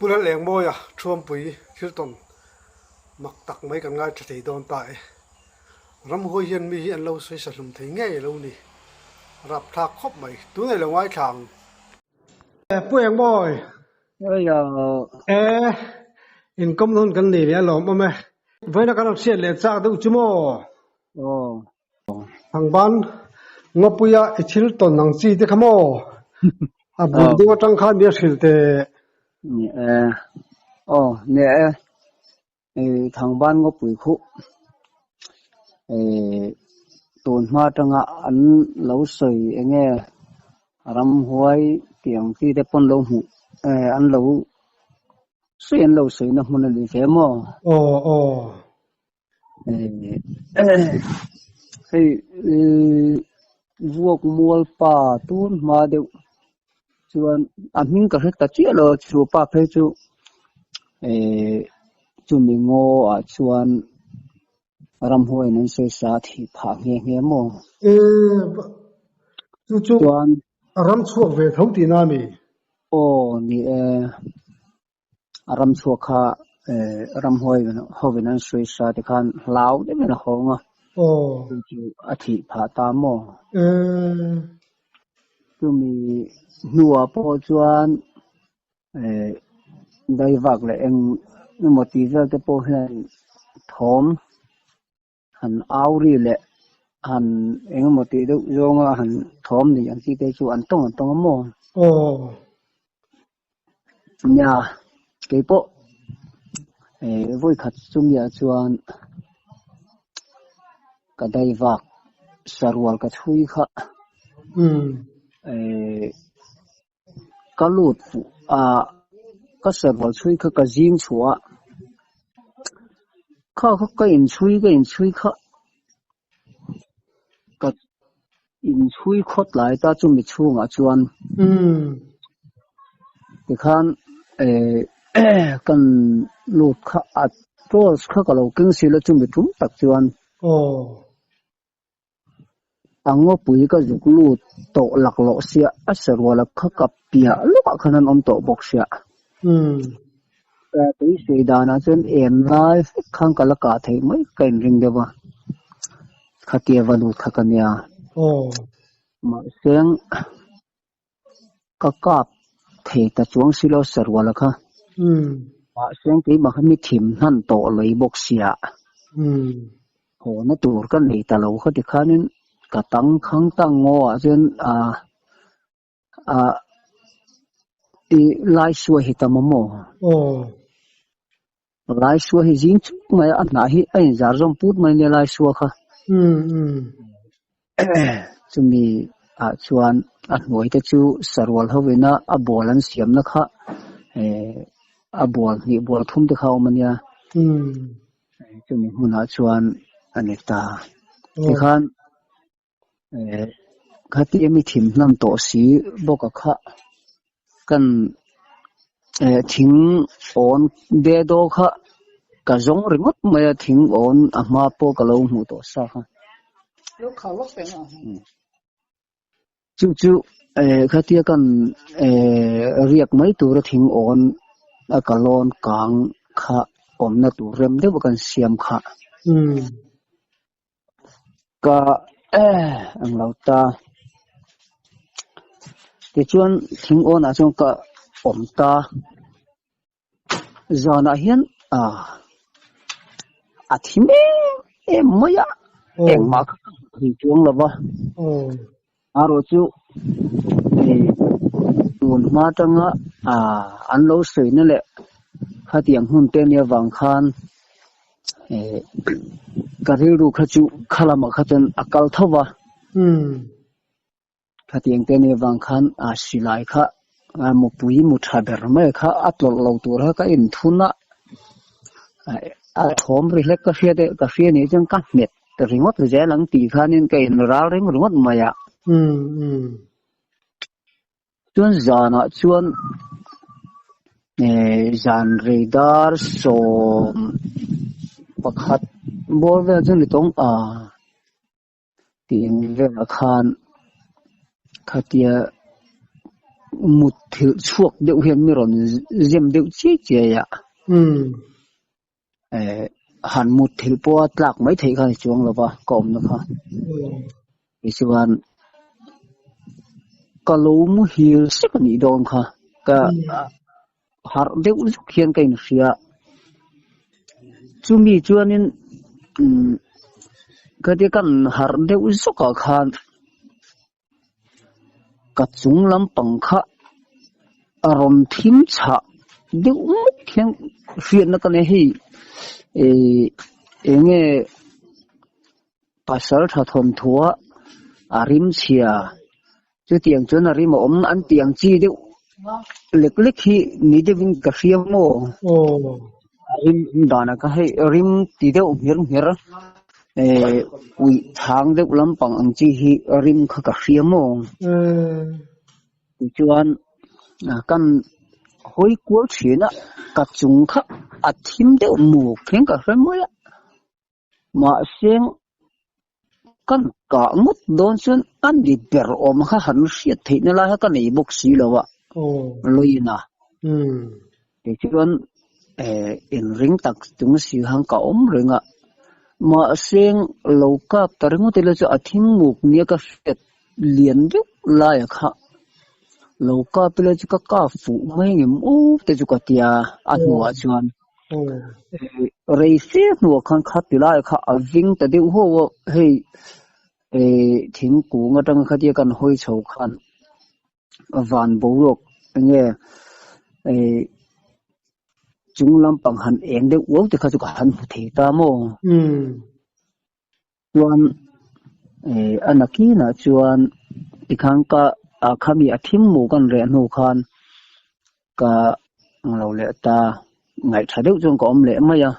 Pu Lalengmawia Thuampui thil tawn mak tak mai kan ngai tha thei dawn ta e. Ramhuai hian mi hi an lo sawi sa hlum thei ngei lo ni. Rapthlak khawp mai. Tunei lo ngaithla ang. Pu Engmawi. E, inkawm hun kan nei leh a lawm awm e. Vawiina kan rawn hriat leh chak deuh chu maw? Thangban Ngawpuia i thil tawn ang chi te kha maw? A bul deuh atang khan mi a hrilh teh. Ni e. Aw, ni e. Thangban Ngawpui khu tun hma atanga an lo sawi eng nge ramhuai tih ang chi te pawn lo hmuh an lo sawi an lo sawina hmun a ni ve maw? Aw aw. Hei vuak mual pa tun hma deuh chuan a hming ka hre ta chiah lo chu pa phei chu ehh chumi ngaw ah chuan ramhuai in an sawi sa a thih phah nghe nghe maw? Chu chu ram chhuak ve tho tihna a mi? Aw ni e. A ram chhuak kha ramhuai hovin an sawi sa te khan hlau deuhin a hawng a, chu chu a thih phah ta maw? Chumi hnuah pawh chuan daivak leh eng emaw tih vel te pawh hian thawm han au ri leh han eng emaw tih deuh zawnga han thawm ni ang chi te chu an tawng an tawng a maw? Aw. Nia, keipawh eh vawikhat chumiah chuan ka daivak sarual ka chhui kha eh Ka lut fuh a, ka sarual chhui kha ka zing chhuah a, kha kha ka inchhui ka inchhui kha ka inchhui khawt lai ta chumi chhungah chuan tikhan eh kan lut kha a torch kha ka lo keng sil a chumi tum tak chuan. A ngawpui ka zuk lut tawh laklawh sia, a saruala kha ka piah lawkah khan an awm tawh bawk sia. Tui danah chuan em lai vek khan ka la kah theih mai ka inring deuh a, khatia va lut kha ka nia. Mahse ka kap thei ta chuang si lo saruala kha. Mahse keimah kha mi thim hnan tawh lei bawk sia. Hawna tur ka nei ta lo kha tikhanin ka tang khang ta ngaw ah chuan ah ah i lai suai hi tam a maw? Lai sua hi zing chuk mai a, a hnah hi a inzar zawm put mai nia lai sua kha. Chumi ah chuan a hnuai te chu sarual ho ina a bual an siamna kha eh a bual hnih bual thum te kha a awm a nia. Chumi hmunah chuan a ni ta. Tikhan eh khati mi thim hnan tawh si bawk a kha kan eh thing awn de daw kha ka zawng ringawt mai a thing awn a hma pawh ka lo hmuh tawh sa kha. Chu chu eh khatia kan eh riak mai tura thing awn a ka lawn kang kha awmna tur rem deuh a kan siam kha. Ka ang lo ta. Tichuan thing awnah chuan ka awm ta. Zanah hian ah a thi em em mai a, engmah kha ka hmu thei chuang lo va. Erawh chu tun hma atanga ah an lo sawina leh khatiang hun te nia vang khan eh ka rilru kha chu kha lamah kha chuan a kal tho va. Khatiang te nia vang khan ah silai kha mupui mu tha ber mai kha a tlawlh lo tur kha ka inthun a, a thawm ri hlek ka hriat e ka hria nih chuan ka hmet ringawt zel ang tih khanin ka inral reng ringawt mai a. Chuan zanah chuan eh zan rei dar sawm pakhat bawr vel chu ni tawng a tih ang velah khan khatia Mutthilh chhuak deuh hian mi rawn zem deuh chiai chiai a. Han mutthilh pawha tlak mai theih kha a ni chuang lo va, ka awmna kha. Tichuan ka lo muhil sek a nih dawn kha, ka harh deuh zuk hian ka inhria. Chumi chuanin khatia kan harh deuh zawkah khan Ka chung lampang kha a rawn thim chhah deuh muk hian hriatna ka nei hei ih eng nge pasal tha thawnthuah a rim chhia chutiang chuan a rim a awm an tih ang chi deuh lek lek hi ni deuhin ka hria maw a rim danah kha hei rim ti deuh ngher ngher. Eh, uih thang deuh lampang ang chi hi rim kha ka hria maw? Tichuan, kan hawi kual thin a, ka chung kha a thim deuh muk hian ka hre mai a. Mahse, kan kah ngawt dawn chuan a ni ber awm kha han hriat theihna lai kha ka nei bawk si lo a, Loina. Tichuan, inring tak chung si khan ka awm reng a, mahse lo kap ta ringawt ila chu a thingmuk nia ka hriat lian deuh laia kha lo kap ila chu ka kap fuh mai ngem aw te chu ka tia a hnuah chuan rei fe hnuah khan kha ti laia kha a ving ta deuh ho a, hei thingkung atanga khatia kan hawi chho khan. Van boruak enge eh chung lampang han eng deuh uau te kha chu ka han hmu thei ta maw? Chuan eh a nakinah chuan tikhan ka ah khami a thim mu kan reh hnu khan ka lo leh ta ngaihtha deuh chuan ka awm leh mai a.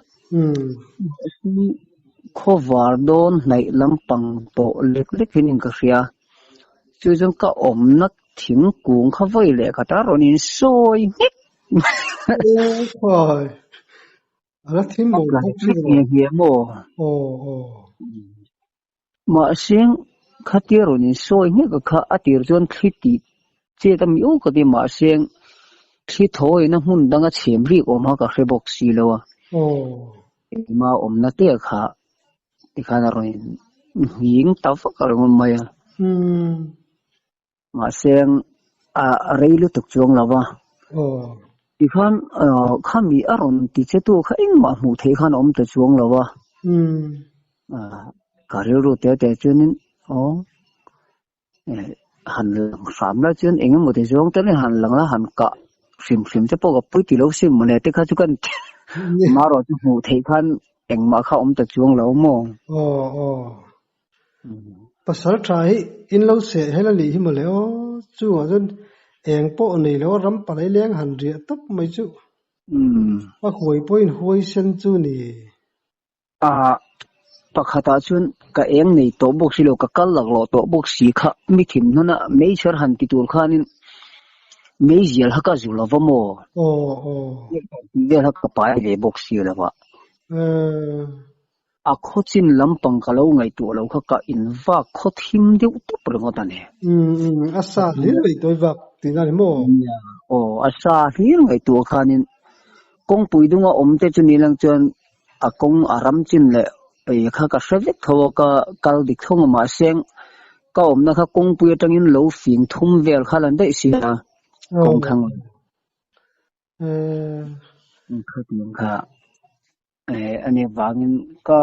Khawvar dawn hnaih lampang tawh lek lek hian in ka hria. Chu chuan ka awmna thingkung kha vawi leh khat a rawn insawi nghek Khawi a la thim a lo tlan bawk nghek si nghe nghe maw? Aw aw. Mahse khatia rawn insawi nghek a kha a tir chuan thli tih chet a mi aw ka ti mahse thli thawina hmun danga chhem rik awm kha ka hre bawk si lo a. Aw. Keimah awmna te kha Tikhan a rawn nghing ta vak a ringawt mai a. Mahse a rei lutuk chuang lo va. Tikhan khami a rawn ti che tu kha engmah hmuh theih khan a awm ta chuang lo va. Ka rilru te te chuanin aw han lang hram lai chuan eng emaw ti zawng te han lang la han kah hrim hrim te pawh ka pui ti lo sim mawle te kha chu kan marawh chu hmuh theih khan engmah kha awm ta chuang lo maw. Aw aw pasal tha hi in lo seh hel a nih hi mawle aw chungah chuan eng pawh nei lo a ram palai leng han riah tawp mai chu a huai pawhin huai sen chu ni. A pakhatah chuan ka eng nei tawh bawk si lo, ka kal laklawh tawh bawk si kha mi thim hnuna meichher han ti tur khanin meizial kha ka zu lo va maw? Tih vel kha ka pai ve bawk si lo va. A khaw chin lampang ka lo ngaihtuah lo kha ka invak khaw thim deuh tawp ringawt a ni. A sa hlir ngaihtuah vak tihna a ni maw? Aw, a sa hlir ngaihtuah khanin kawngpui dunga awm te chu ni lang chuan A kawng a ram chin leh ei kha ka hre vek tho a, ka kal dik tho a mahse ka awmna kha kawngpui atangin lo fing thum vel kha lan daih si a, kawng thlang khatiang kha a nih vangin ka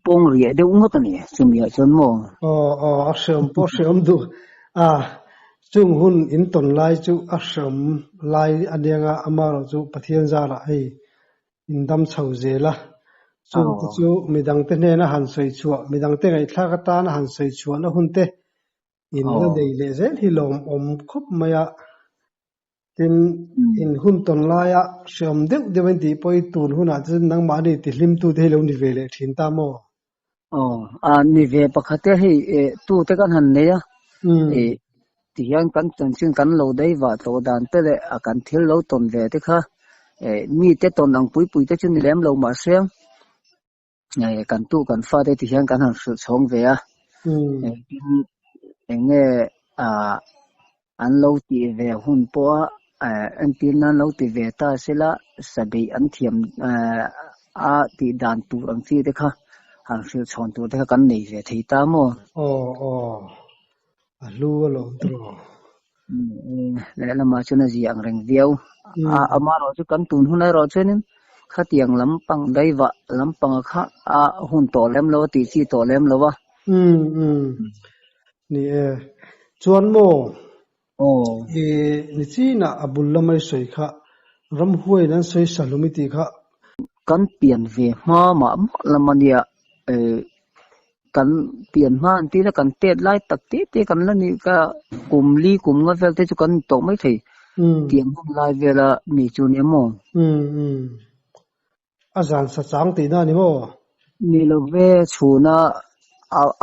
pawng riah deuh ngawt a ni chumi ah chuan maw. Aw aw a hreawm pawh a hreawm duh a, chung hun in tawn lai chu a hreawm lai a nia nga amaherawh chu Pathian zarah hei in dam chho zel a, chung te chu midangte hnena han sawi chhuah, midangte ngaihthlak atana han sawi chhuahna hun te in la nei leh zel hi lawmawm khawp mai a. Tin, in hun tawn laia hreawm deuh deuh in tih pawh i tun hunah chuan nangmahni tihlimtute hi lo ni ve leh thin ta maw? Aw, a ni ve pakhat e hei tute kan han nei a, ih tihian kan chanchin kan lo dei vah tawh dan te leh a kan thil lo tawn ve te kha mite tawn ang pui pui te chu ni lem lo mahse kan tu kan fate tihian kan han hrilh chhawng ve a, eng nge ah. An lo tih ve hun pawha entir nan lo ti ve ta sela sabeih an thiam a tih dan tur ang chi te kha han hrilh chhawn tur te kha kan nei ve thei ta maw? Aw aw, a hlu alawm tiraw? Lehlamah chuan a zia ang reng viau. A amaherawh chu kan tun hun erawh chuanin khatiang lampang daivah lampanga kha a hun tawh lem lo a tih chi tawh lem lo a. Umm umm ni e. Chuan maw Aw. I nichinah a bul lama i sawi kha ramhuaiin an sawi sa hlum i tih kha. Kan pian ve hma mah mah lam a nia kan pian hma an tih na kan tet lai tak te te kan la nih kha kum li kum nga vel te chu kan ni tawh mai thei tiang hun lai vela mi chu nia maw. Umm umm A zan sa chang tihna a ni maw? Ni lo ve, chhuna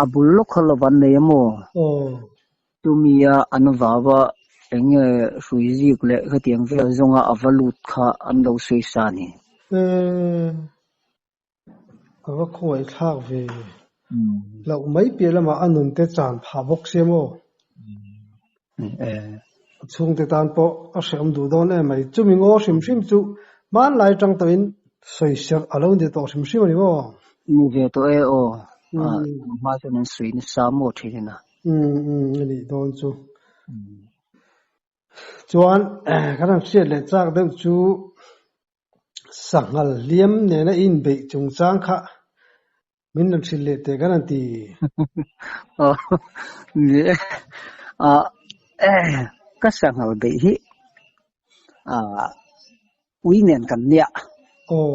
a bul lawk kha lo van nei a maw? Aw. Chumia an vau a, eng nge hrui zik leh khatiang vel zawnga a va lut kha an lo sawi sa a ni. Eee, a va khawngaih thlak ve. Loh mai piah lamah a nun te chan phah bawk sia maw? A chhungte tan pawh a hrehawm duh dawn em mai. Chumi ngaw hrim hrim chu hmanlai atang tawhin sawiserh a lo ni tawh hrim hrim a ni maw? Ni ve tawh e aw. Hma chuan an sawi nasa maw thin ina. Umm a nih dawn chu. Chuan kan han hriat leh chak deuh chu Sanghal hliam nena i inbeih chungchang kha min rawn hrilh leh teh kan han ti. Aw, ni e. Ka sanghal beih hi ui nen kan nia. Aw.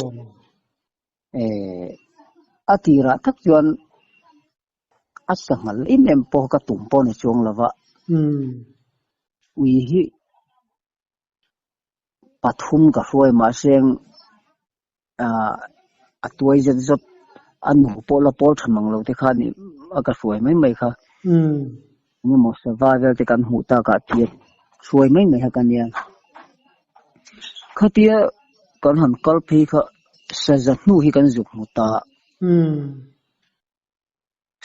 A tirah tak chuan a sanghal em em pawh ka tum pawh ni chuang lova. Ui hi pathum ka hruai mahse a tuai zet zawt a nu pawh la pawl tha mang lo te kha nih a ka hruai mai mai kha engemaw sava vel te kan hmuh takah tia hruai mai mai kha ka nia khatia kan han kal phei kha saza hnu hi kan zuk hmu ta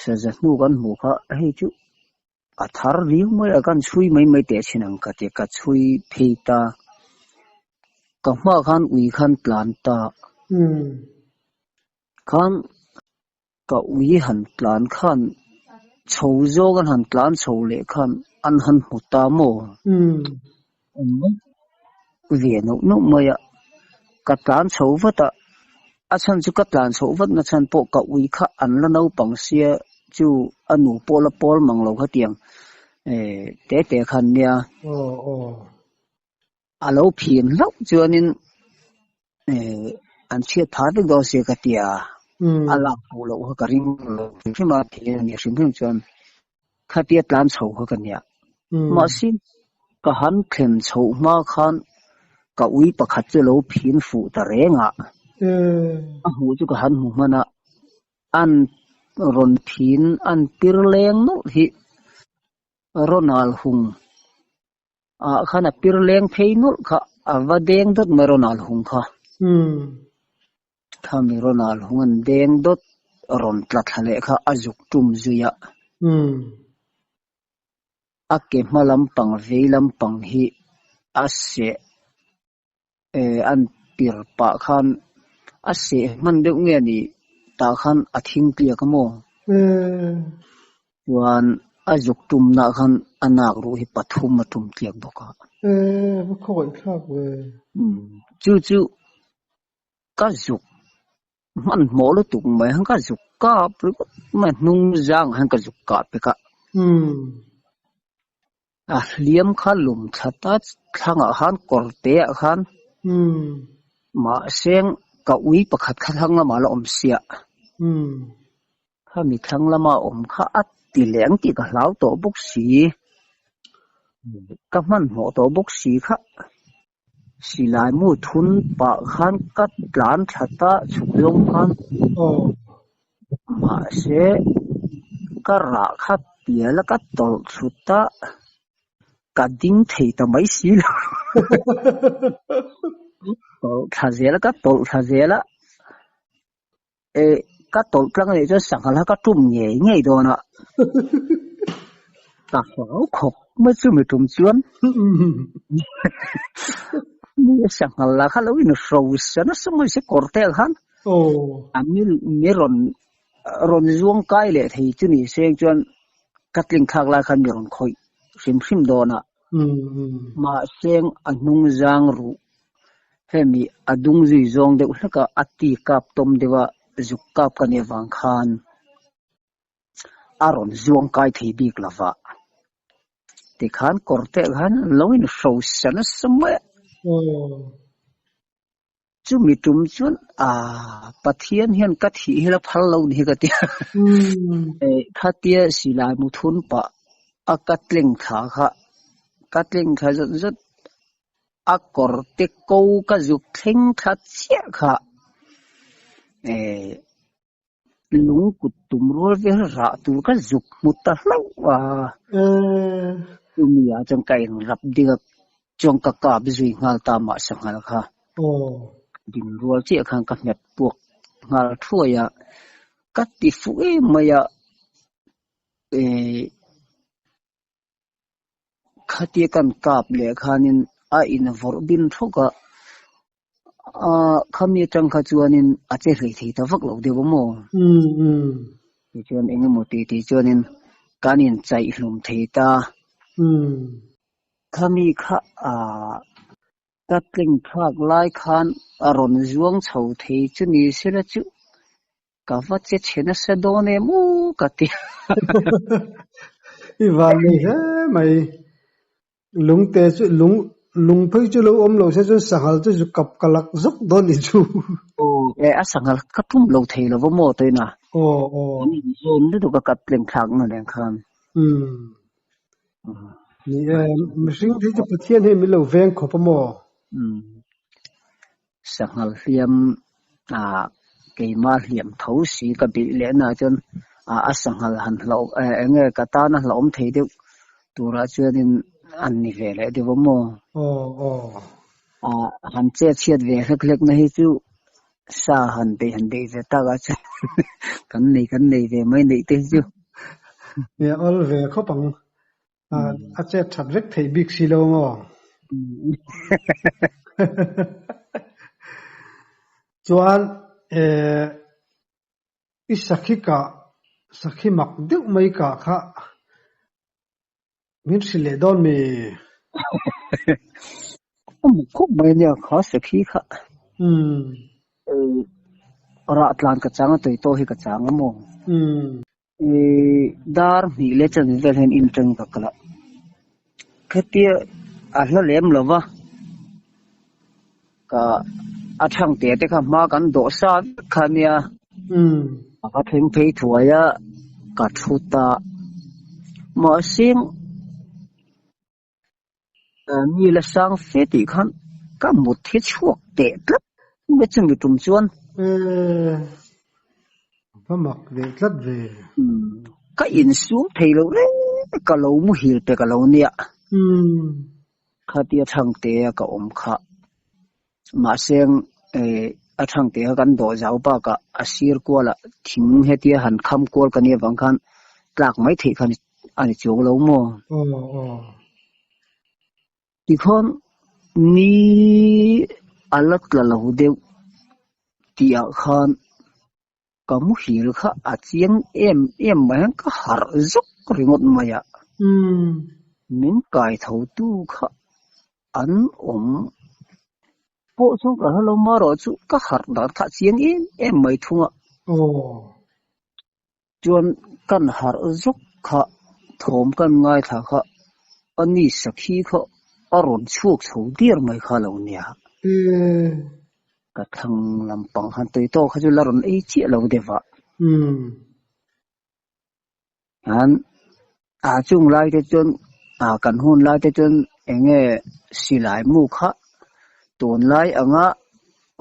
saza hnu kan hmuh kha hei chu. A thar riau mai a, kan chhui mai mai teh chin ang ka ti a, ka chhui phei ta. Ka hmaah khan ui khan tlan ta. Khan ka ui han tlan khan chho zawk an han tlan chho leh khan an han hmu ta maw? Ve nauh nauh mai a, ka tlan chho vat a, a chhan chu ka tlan chhoh vat na chhan pawh ka ui kha an la naupang sia chu a nu pawh la pawl mang lo khatiang te te khan nia a lo phin hlauh chuanin an chhiat phah vek dawn sia ka tia a lak fuh loh kha ka ring lo hrim hrim a thil a ni hrim hrim chuan khatia tlan chho kha ka nia. Mahse ka han thlen chhoh hma khan ka ui pakhat chu lo phin fuh ta reng a, a hmuh chu ka han hmu hman a, an rawn phin an pir leng nawlh hi Ronald Hung ah khan a pir leng phei nawlh kha a va deng dawt mai Ronald Hung kha. Khami Ronald Hung an deng dawt rawn tla thla leh kha a zuk tum zui a. A ke hma lampang vei lampang hi a seh an pir pah khan a seh hman deuh nge ni tah khan a thing tliak a maw? Chuan a zuk tumna khan a nak ruh hi pathum a tum tliak bawk a. Va khawngaih thlak ve. Chu chu ka zuk hmanhmawh lutuk mai khan ka zuk kap ringawt mai hnung zang khan ka zuk kah pek a. A hliam kha lum thla ta thlangah khan kawr te ah khan mahse ka ui pakhat kha thlang lamah la awm sia. Khami thlang lama awm kha a ti leh ang tih ka hlau tawh bawk si. Ka hmanhmawh tawh bawk si kha. Silai mu thun pah khan ka tlan thla ta chhuk zawng khan mahse ka rah kha pial a ka tawlh thlut a ka ding thei ta mai si lo. Tawlh thla zel a ka tawlh thla zel a Eh, ka tawlh tlang anih chuan sanghal kha ka tum ngei ngei dawn a. Ka hlau khawp mai chumi tum chuan mi sanghal lah kha lo in hrosa nasa mai se kawr te ah khan a mi mi rawn rawn zuang kai leh thei chu ni seng chuan ka tling thlak lai khan mi rawn khawih hrim hrim dawn a mahse a hnung zang ruh hemi a dung zui zawng deuh hlek a a ti kap tawm deuh a zuk kap ka nih avang khan a rawn zuang kai thei bik lo va. Tikhan kawr te khan lo in hrosa nasa mai a. Chumi tum chuan aaa Pathian hian ka thih hi la phal lo ni hi ka ti a. Khatia silai mu thun pah a ka tleng thla kha ka tleng thla zawt zawt a kawr te ko ka zuk thleng thla chiah kha Lung kut tum rual vel rah tur ka zuk hmu ta hlauh a. Chumi ah chuan ka inrap ding a, chuan ka kap zui nghal ta mah sanghal kha. Din rual chiah khan ka hmet puak nghal thuai a, ka ti fuh em mai a, Khatia kan kap leh khanin a invawrh bin thawk a, aaa khami atang kha chuanin a che hlei thei ta vak lo deuh a maw? Tichuan eng emaw ti tih chuanin kan inchaih hlum thei ta. Khami kha aaa ka tleng thlak lai khan a rawn zuang chho thei chu ni sela chu Ka va che chhe nasa dawn em u ka ti. I van nei hle mai. Lungte chu lung lung phei chu lo awm lo se chuan sanghal chu zu kap ka lak zawk dawn ni chu. Aw e a sanghal ka tum lo thei lo va maw toina. Aw aw. An inzawn lutuk a kap tleng thlak na nen khan. Umm. Ni e mihring te chu Pathian hian min lo veng khawp a maw? Umm. Sanghal hliam ah keimah hliam tho si ka bilh leh na chuan ah a sanghal han hlauh eh eng nge ka tana hlauhawm thei deuh turah chuanin an ni ve leh deuh a maw? Aw aw. Ah han chet chhiat ve hlek hlek na hi chu sa han beih han beih ve tak ah chuan kan nei kan nei ve mai neih te hi chu. Nia awl ve khawp ang. A chet that vek theih bik si lo maw? Chuan i sakhi kah, sakhi mak deuh mai kah kha min hrilh leh dawn mi? A mak khawp mai ania kha sakhi kha. Rah tlan ka chang a, tawih tawh hi ka chang a maw? Dar hnih leh chan vel hian intern ka kal a, khatia a hla lem lo va, ka a thang te te kha hma kan dawh sa vek kha ania, a va thleng phei thuai a, ka thu ta, mahse Mi la sang fe tih khan ka mut hi chhuak teh tlat mai chumi tum chuan. Va mak leh tlat ve. Ka insum thei lo reng ka lo muhil pe ka lo nia. Khatia Thangte a ka awm kha. Mahse a Thangte kha kan dawh zau bakah a sir kualah thing hetia han kham kual ka nih avang khan tlak mai theih kha a ni chuang lo maw? Tikhawn ni a la tla lo deuh tihah khan ka muhil kha a chiang em em mai a, ka harh zawk ringawt mai a. Min kai tho tu kha an awm pawh chuan ka hre lo marawh chu ka harh dan kha a chiang em em mai thung a. Chuan kan harh zawk kha thawm kan ngaithla kha a ni sakhi kha a rawn chhuak chho diar mai kha lo nia. Ka thlang lampang han tui tawk kha chu la rawn ei chiah lo deuh a. An a chung lai te chuan a kan hun lai te chuan eng nge silai mu kha tunlai anga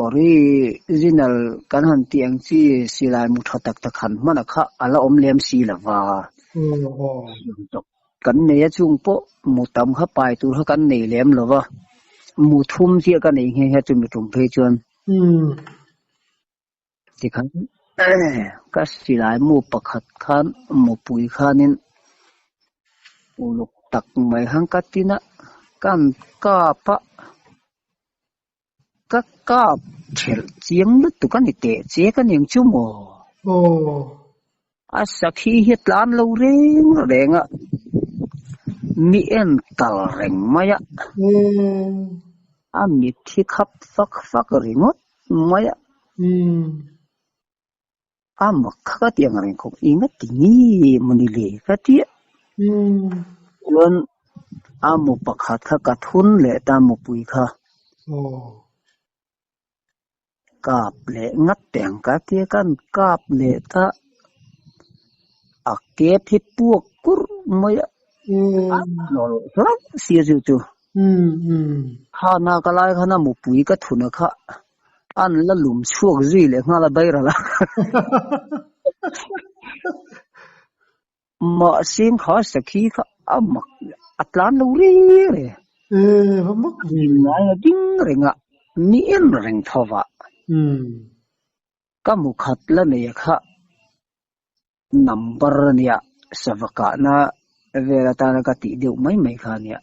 Original kan han tih ang chi silai mu tha tak tak han hman a kha a la awm lem si lo va. Kan nei a chung pawh mu tam kha pai tur kha kan nei lem lo va. Mu thum chiah ka nei nghe nghe chumi tum phei chuan. Tikhan ka silai mu pakhat khan mupui khanin uluk. tak mai khan ka tin a, kan kap a, ka kap thelh chiang lutuk a ni teh che ka ning chu maw? Aw. A sakhi hi a tlan lo reng reng a, mi en kal reng mai a. A mit hi khap fak fak ringawt mai a. A mak kha ka ti ang reng khawp, enga ti nge maw ni le ka ti a. Chuan a mu pakhat kha ka thun leh ta mupui kha. Kap leh ngat teh ang ka tia kan kap leh ta a kep hi puak kur mai a a hlawlh hlauh sia chu chu khana ka lai khan a mupui ka thuna kha an la lum chhuak zui leh nghal a bairal a Mahse kha sakhi kha a mak a tlan lo reng reng. Ee, va mak ve. Ngai a ding reng a, ni en reng tho va. Ka mu khat la nei a kha number a nia, sava kahna vel atana ka tih deuh mai mai kha a nia.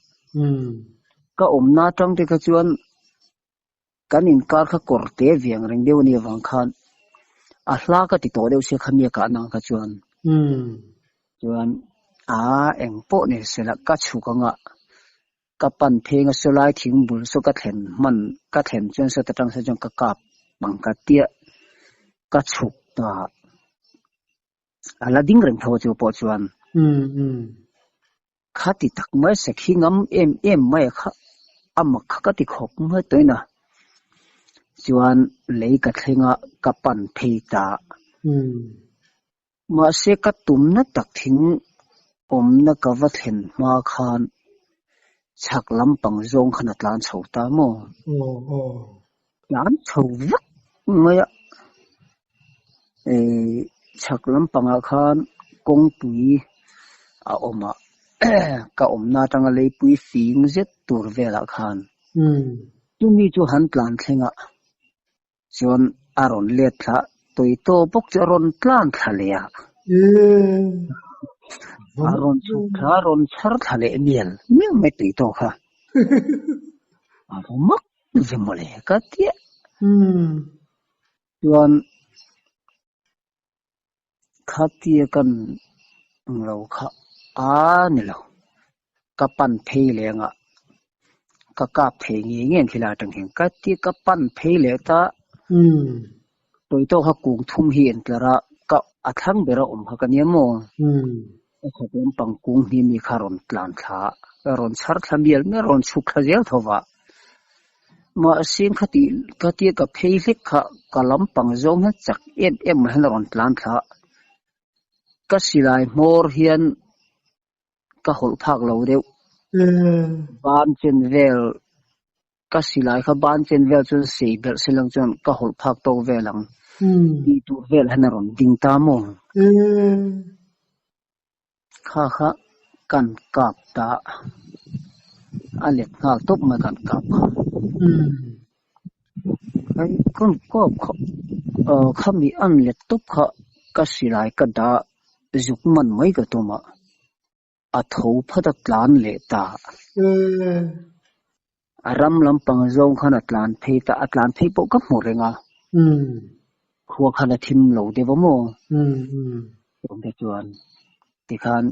Ka awmna atang te kha chuan kan inkar kha kawr te viang reng deuh a nih avang khan a hla ka ti tawh deuh sia kha mi a kah nang kha chuan chuan a eng pawh ni sela ka chhuk anga ka pan pheng a sawlai thing bul saw ka thlen hman ka thlen chuan sawta tang saw chuan ka kap ang ka tia ka chhuk ta a la ding reng tho chu pawh chuan. Khati tak mai sakhi ngam em em mai a kha a mak kha ka ti khawp mai tawhin a, chuan lei ka thleng a ka pan phei ta. Mahse ka tumna tak thing awmna ka va thlen hma khan chhak lampang zawng khan a tlan chho ta maw? Tlan chho vek mai a, chhak lampangah khan kawngpui a awm a, ka awmna atanga leipui fing zet tur velah khan chumi chu han tlan thleng a, chuan a rawn let thla tawi tawh bawk chu a rawn tlan thla leh a, a rawn chhuk thla a rawn chhar thla leh mial mial mai tui tawh kha a va mak Ve mawle ka tia. Chuan khatia kan lo kha a ni lo. Ka pan phei leh anga ka kap thei ngei ngei ang khilai atang hian ka tia ka pan phei leh ta. Tawi tawk kha kung thum hi en tlar a ka a thlang ber a awm kha ka nia maw. A khat lampang kung hnih mi kha rawn tlan thla a, rawn chhar thla mial mial a, rawn chhuk thla zel tho va. Mahse khati khatia ka phei hlek kha ka lampang zawng hian chak em em mai hian a rawn tlan thla a, ka silai hmawr hian ka hawlh phak lo deuh. Ban chen vel Ka silai kha ban chen vel chuan sei belh se lang chuan ka hawlh phak tawk vel ang tih tur vel hian a rawn ding ta maw? Kha kha kan kap ta a let nghal tawp mai kan kap kha. Kan kap kha khami an let tawp kha ka silai ka dah zuk man mai ka tum a. A tho phat a tlan leh ta. A ram lampang zawng khan a tlan phei ta, a tlan phei pawh ka hmu reng a. Khua khan a thim lo deuh a maw? Chungte chuan tikhan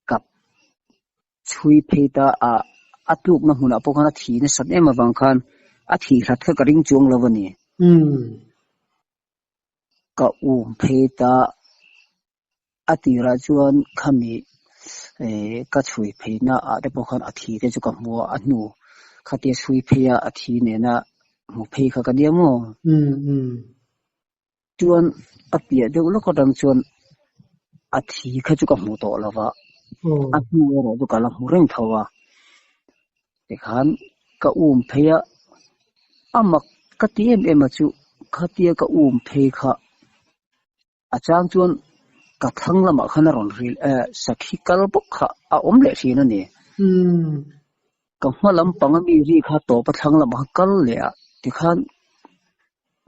kap chhui phei ta a, a tlukna hmunah pawh khan a thi nasat em avang khan a thih hlat kha ka ring chuang lo a ni. Ka um phei ta. A tirah chuan khami eh ka chhui pheina ah te pawh khan a thi te chu ka hmu a, a hnu khatia chhui phei a a thi nena hmu phei kha ka nia maw? Chuan a piah deuh lawk atang chuan a thi kha chu ka hmu tawh lo va, a hnu erawh chu ka la hmu reng tho a, tikhan ka um phei a, a mak ka ti em em a chu khatia ka um phei kha. A chang chuan ka thlang lamah khan a rawn ril eh sakhi kal bawk kha a awm leh thin a ni. Ka hma lampang a mi ri kha tawp a thlang lamah khan kal leh a tikhan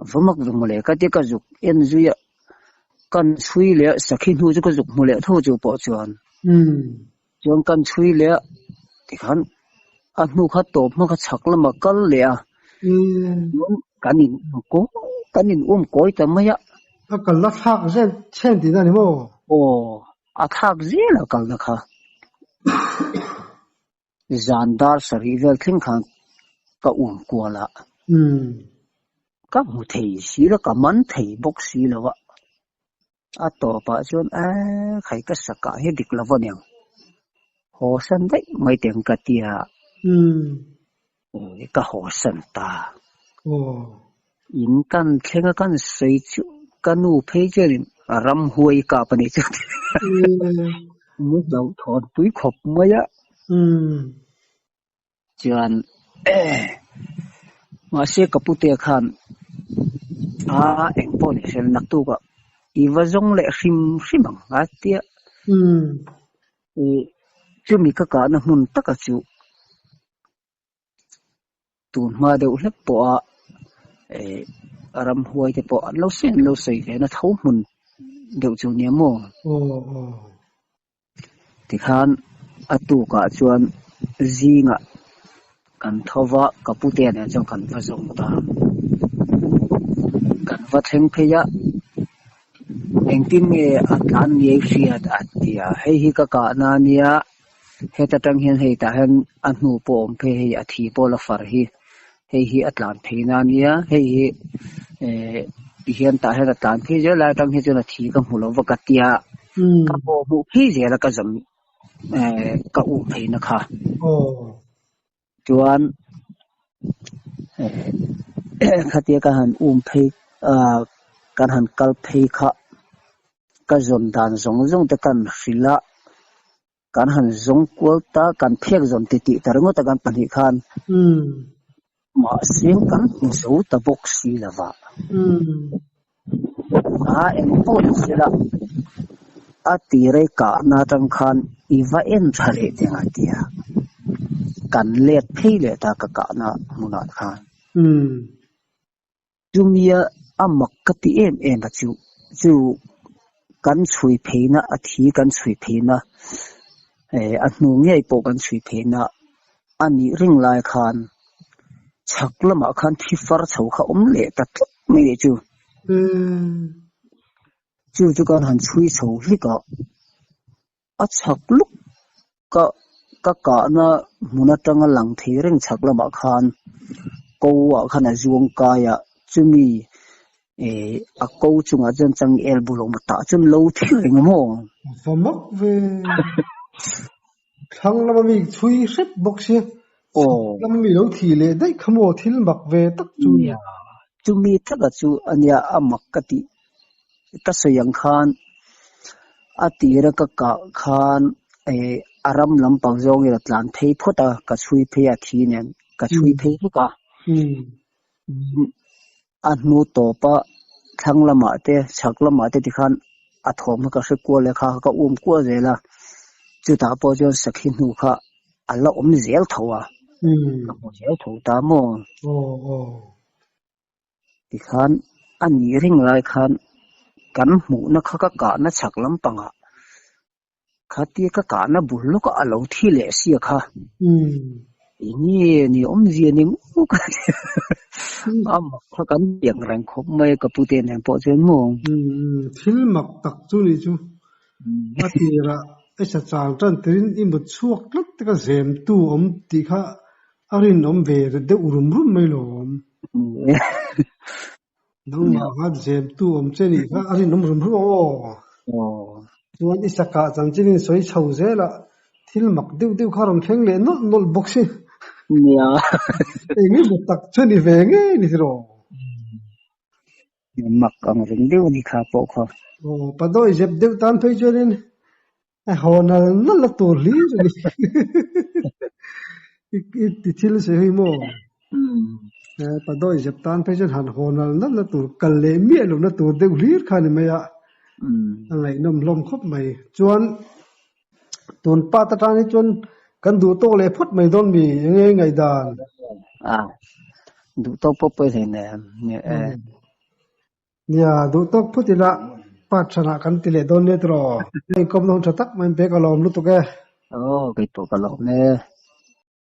va mak ve mawle ka tia ka zuk en zui a, kan chhui leh sakhi hnu chu ka zuk hmu leh tho chu pawh chuan. Chuan kan chhui leh a, tikhan a hnu kha tawp hma kha chhak lamah kal leh a, chuan kan in kawi kan in um kawi ta mai a. A kalna thlak zel chhen tihna a ni maw? Aw, a thlak zel a kalna kha. Zan dar sarih vel thleng khan ka um kual a. Ka hmu thei si lo, ka man thei bawk si lo a. A tawpah chuan eee khai ka sakah hi dik lo a niang. Haw san daih mai teh ang ka ti a. Ka haw san ta. In kan thleng a kan sawi chu ka nu phei chuanin ramhuai kap a nih chu min hlauhthawn pui khawp mai a. Chuan mahse ka pute khan a eng pawh ni hre naktuk a i va zawng leh hrim hrim ang a tia chumi ka kahna hmun taka chu tun hma deuh hlek pawha ramhuai te pawh an lo sawi an lo sawi ve na tho hmun deuh chu nia maw? Tikhan a tukah chuan zingah kan tho va, ka pute nen chuan kan va zawng ta. Kan va thleng phei a, engtin nge a tlan ngei hriat a ti a, hei hi ka kahna a nia, heta tang hian hei tah hian a hnu pawh a awm phei hei a thi pawh la far hi, hei hi a tlan pheina a nia, hei hi eh tihian tah hian a tlan phei zel lai atang hi chuan a thi ka hmu lo va ka tia, ka pawh hmuh phei zel a ka zawm eh ka um pheina kha. Chuan eh khatia ka han um phei ah kan han kal phei kha ka zawn dan zawng zawng te kan hrilh a. Kan han zawng kual ta, kan phek zawn ti tih ta ringawt a kan pahnih khan. Mahse kan hmu zo ta bawk si lo va. A eng pawh ni se la, a tirei kahna atang khan i va en tha leh teh ang a ti a. Kan let phei leh ta ka kahna hmunah khan. Chumia a mak ka ti em em a chu chu kan chhui pheina a thi kan chhui pheina eh a hnu ngei pawh kan chhui pheina a nih ring lai khan chhak lamah khan thi far chho kha awm leh ta tlat mai leh chu. Chu chu kan han chhui chho hlik a. A chhak luk ka ka kahna hmun atanga lang thei reng chhak lamah khan ko ah khan a zuang kai a, chumi eh a ko chungah chuan changel bul a awm a, tah chuan lo thi reng a maw? Va mak ve. Thlang lama mi chhui hrep bawk sia, chhak lama mi lo thi leh daih kha maw thil mak ve tak chu ni. Chumi taka chu ania a mak ka tih Ka sawi ang khan a tira ka kah khan eh a ram lampang zawngin a tlan phei phawt a, ka chhui phei a thi nen ka chhui phei vek a. A hnu tawpa thlang lamah te chhak lamah te tikhan a thawm kha ka hre kual leh kha ka um kual zel a, chutah pawh chuan sakhi hnu kha a la awm zel tho a, ka hmu zel tho ta maw? Tikhan a nih reng lai khan kan hmuhna kha ka kahna chhak lampangah khatia ka kahna bul lawkah a lo thi leh sia kha. Enge ni awmzia ni ngawt ka ti a mak kha kan piang reng khawp mai ka pute nen pawh chuan maw. Thil mak tak chu ni chu a tirah i sa chang tan tirin i mut chhuak tlat te ka zem tu awm tih kha A rinawm ve deuh rum rum mai lo awm. Nangmah kha zemtu awm che nih kha a rinawm rum rum ang aw. Chuan i sakah chanchin in sawi chho zel a, thil mak deuh deuh kha rawn thleng leh nawlh nawlh bawk si. Nia. Eng emaw tak chu ni ve ngei ni tiraw? Mak ang reng deuh a ni kha pawh kha. Aw, padawi zep deuh tan phei chuanin A haw nal nal a tur hlir a ni. I ti thil se hi maw? Padawi zep tan phei chuan han haw nal nal a tur kal leh miah lohna tur deuh hlir kha a ni mai a. A ngaihnawm hlawm khawp mai. Chuan tun part atang hi chuan kan duh tawk leh phawt mai dawn mi eng nge ngaihdan? A duh tawk pawh pawi hle nen. Nia, duh tawk phut ila part hranah kan ti leh dawn nia tiraw? Inkawmna hun tha tak mai in pek a lawm lutuk e. Aw, kei pawh ka lawm e.